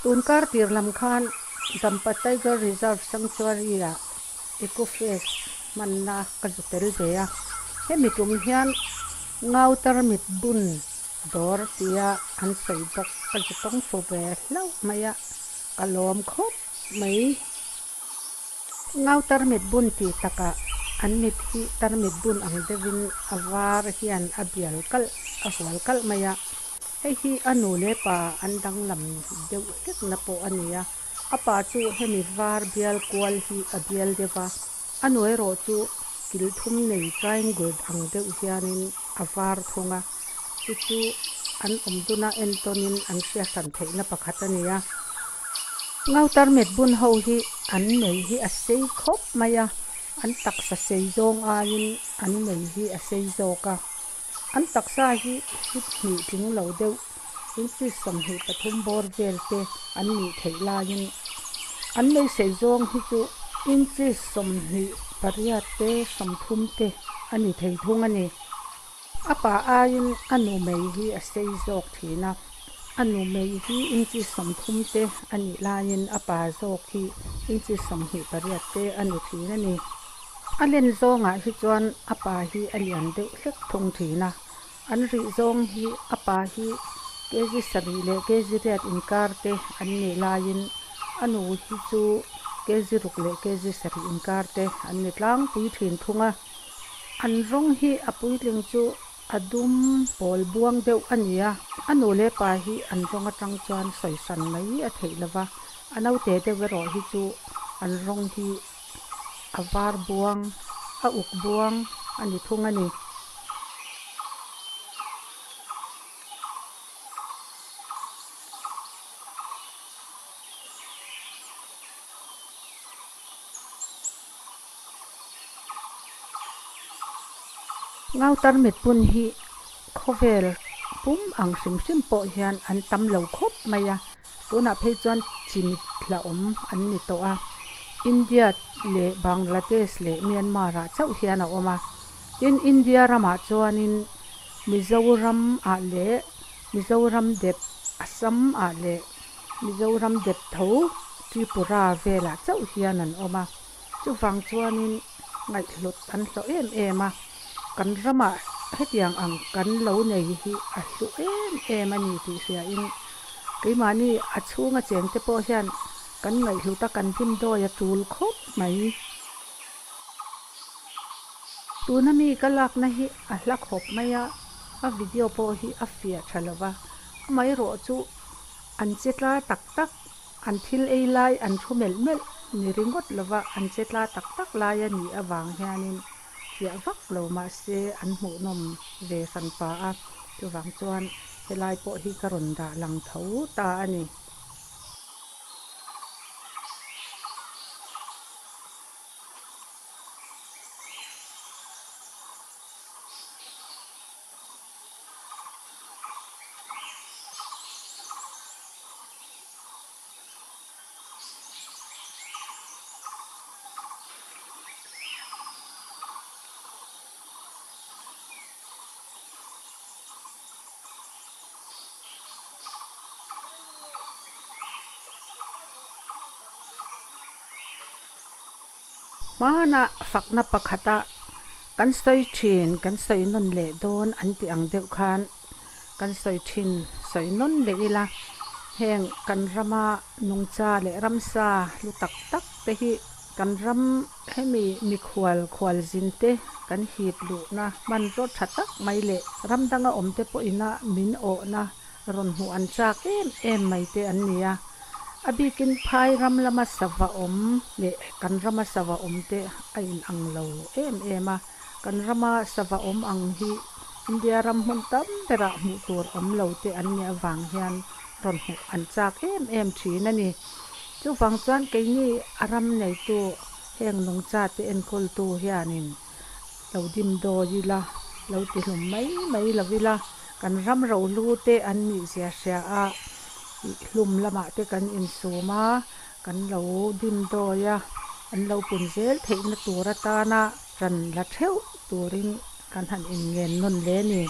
Tunkar tir lam khan Dampa Tiger Reserve Sanctuary-ah Eco Fest hmanna ka zu tel ve a. Hemi tum hian Ngau tarmit bun dawr tia an sawi bawk ka zu tawng fu ve hlauh mai a, ka lawm khawp mai. Ngau tarmit bun tih takah an mit hi tarmit bun ang deuhin a var hian a bial kalh a hual kalh mai a. Hei hi a nu leh pa an danglam deuh hlekna pawh a ni a, a pa chu hemi var bial kual hi a bial deuh a, a nu erawh chu kil thum nei triangle ang deuh hianin a var thung a, chu chu an awm duna entawnin an hria hran theihna pakhat a ni a. Ngau tarmet bun ho hi an nei hi a sei khawp mai a, an taksa sei zawng aiin an nei hi a sei zawk a. An taksa hi hip hnih tling lo deuh inches 23 bawr vel te an nih theih laiin an beisei zawng hi chu inches 28 te 30 te a ni thei thung a ni. A pa aiin a nu mei hi a sei zawk thin a, a nu mei hi inches 30 te a nih laiin a pa zawk hi inches 28 te a ni thin a ni. A len zawngah hi chuan a pa hi a lian deuh hlek thung thin a, an rih zawng hi a pa hi kg sarih leh kg riat inkar te an nih laiin a nu hi chu kg ruk leh kg sarih inkar te an ni tlangpui thin thung a. An rawng hi a puitling chu a dum pawl buang deuh a ni a, a nu leh pa hi an rawng atang chuan sawi hran mai a theih lova, a naute deuh erawh hi chu an rawng hi a var buang, a uk buang a ni thung a ni. Ngau tarmit bun hi khawvel pum ang hrim hrim pawh hian an tam lo khawp mai a. Tunah phei chuan chimit hlauhawm an ni tawh a, India leh Bangladesh leh Myanmar ah chauh hian a awm a. Tin, India ramah chuanin Mizoram ah leh Mizoram dep Assam ah leh Mizoram dep tho Tripura velah chauh hian an awm a. Chuvang chuanin ngaihhlut an hlawh em em a, kan ramah hetiang ang kan lo nei hi a hlu em em a ni tih hriain keimahni a chhunga chengte pawh hian kan ngaihhlut a kan dimdawi a tul khawp mai. Tuna mi ka lakna hi a hla khawp mai a, a video pawh hi a fiah tha lova, amaherawh chu an che tla tak tak. An thil ei lai an thu melh melh ni ringawt lova an che tla tak tak lai a nih avang hianin fiah vak lo mahse an hmuhnawm ve hran pa a, chuvang chuan helai pawh hi ka rawn dah lang tho ta a ni. Hmana fakna pakhata kan sawi thin kan sawi nawn leh dawn an tih ang deuh khan Kan sawi thin, sawi nawn leh ila, heng kan rama nungcha leh ramsa hlu tak tak te hi kan ram hemi mikhual khual zin te kan hip luhna hmanraw tha tak mai leh ram danga awm te pawhina min awhna rawn hmuh an chak em em mai te an ni a. A bikin phai ram lama sava awm leh kan rama sava awm te a inang lo em em a. Kan rama sava awm ang hi India ram hmun tam berah hmuh tur awm lo te an nih avang hian rawn hmuh an chak em em thin a ni. Chuvang chuan keini a ram neitu heng nungcha te enkawltu hianin lo dim dawi ila, lo ti hlum mai mai lo ila, kan ram rohlu te an nih zia hria a, hlum lamah te kan insum a, kan lo dim dawi a, an lo pun zel theihna tur atana ran la theuh turin kan han inngen nawn hle a ni.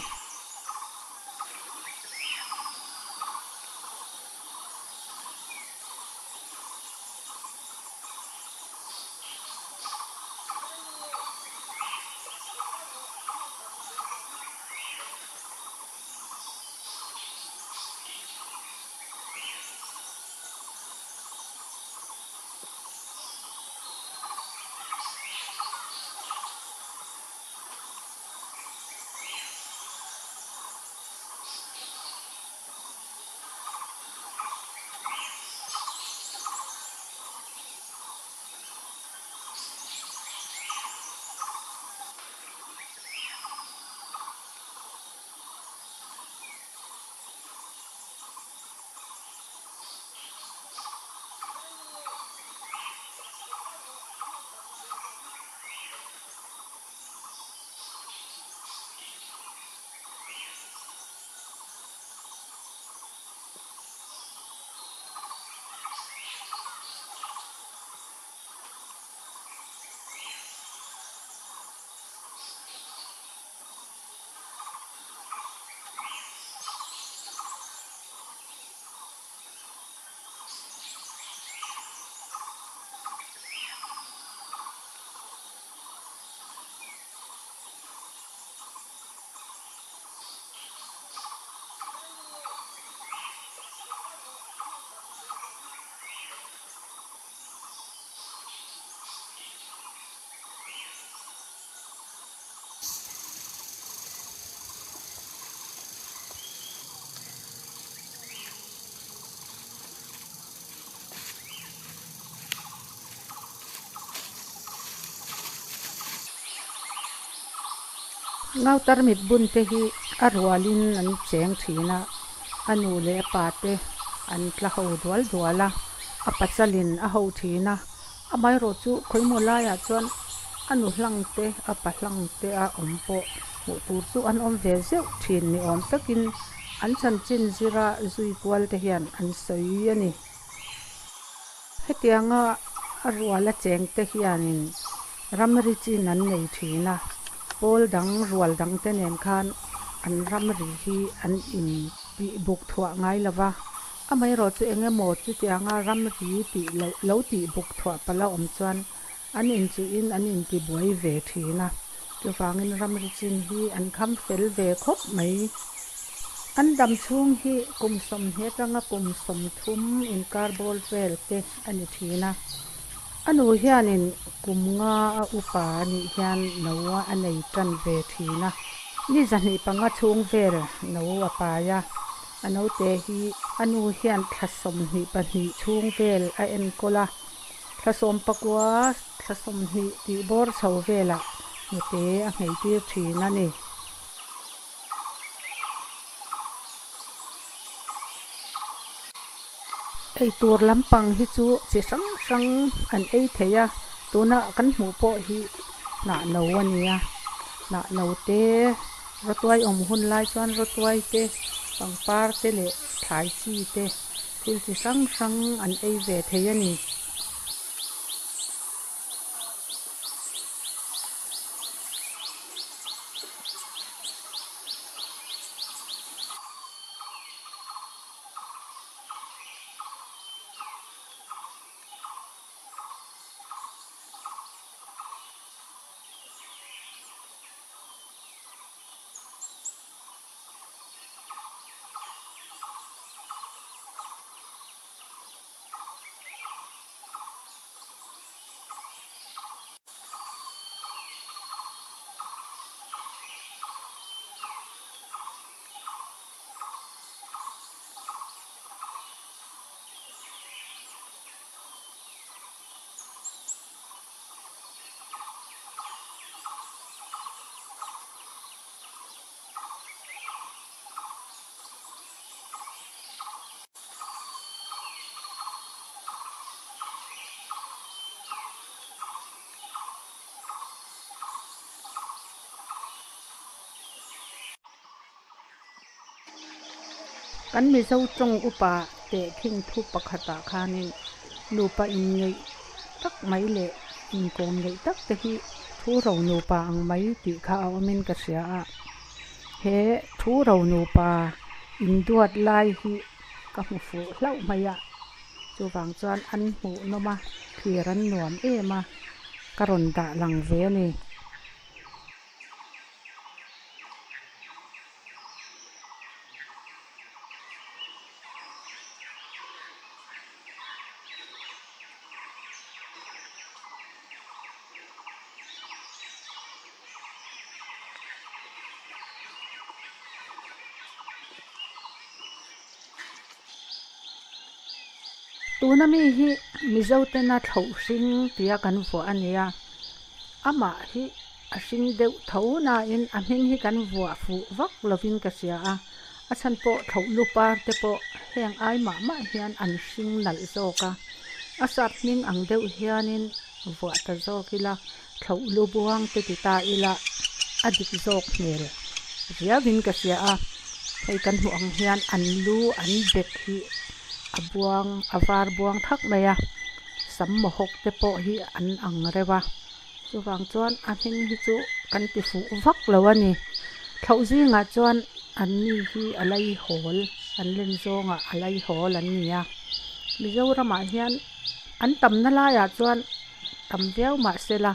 Ngau tarmit bun te hi a rualin an cheng thin a, a nu leh a pa te an tla ho dual dual a, a pachalin a ho thin a, amaherawh chu khawimaw laiah chuan a nu hlang te a pa hlang te a awm pawh hmuh tur chu an awm ve zeuh thin ni awm takin an chanchin zira zui kual te hian an sawi a ni. Hetianga a ruala chengte hianin ramri chin an nei thin a, pawl dang rual dangte nen khan an ramri hi an in tih buk thuah ngai lo va, amaherawh chu eng emaw chutianga ramri tih loh lo tih buk thuah palh a awm chuan an inchuhin an intibuai ve thin a, chuvangin ramri chin hi an kham fel ve khawp mai. An dam chhung hi kum 20 atanga kum 30 inkar bawr vel te a ni thin a. A nu hianin kum nga a upa a nih hian no a nei tan ve thin a. Ni 25 chhung vel no a pai a, a naute hi a nu hian thla 22 chhung vel a enkawl a. Thla 19, thla 20 tih bawr chho velah hnute a ngheitir thin a ni. Eitur lampang hi chu chi hrang hrang an ei thei a, tuna kan hmuh pawh hi hnah no a ni a, hnah no te rawtuai awm hun lai chuan rawtuai te pangpar te leh thlai chi te thil chi hrang hrang an ei ve thei a ni. Kan Mizo tawng upa tehkhin thu pakhatah khanin nupa inngeih tak mai leh inkawm ngeih tak te hi thu ro nupa ang mai tih kha a awmin ka hria a. He thu ro nupa induat lai hi ka hmu fuh hlauh mai a, chuvang chuan an hmuh nawm a, thlir an nuam em a, ka rawn dah lang ve a ni. Tuna mi hi Mizo tena thlauh hring tia kan vuah a nia. Amah hi a hring deuh tho nain a hming hi kan vuah fuh vak lovin ka hria a. A chhan pawh thlauh lu par te pawh heng ai mah mah hian an hring nalh zawk a. A sap hming ang deuh hianin vuah ta zawk ila thlauh lu buang te ti ta ila a dik zawk hmel riauin ka hria a. Hei kan hmuh ang hian an lu an bek hi a buang a var buang thak mai a, sam mawhawk te pawh hi an ang reuh a. Chuvang chuan a hming hi chu kan ti fuh vak lo a ni. Thlauh zingah chuan an ni hi a laihawl an len zawngah a laihawl an ni a. Mizoramah hian an tamna laiah chuan tam viau mahsela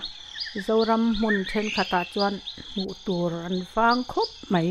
Zoram hmun thenkhatah chuan hmuh tur an vang khawp mai.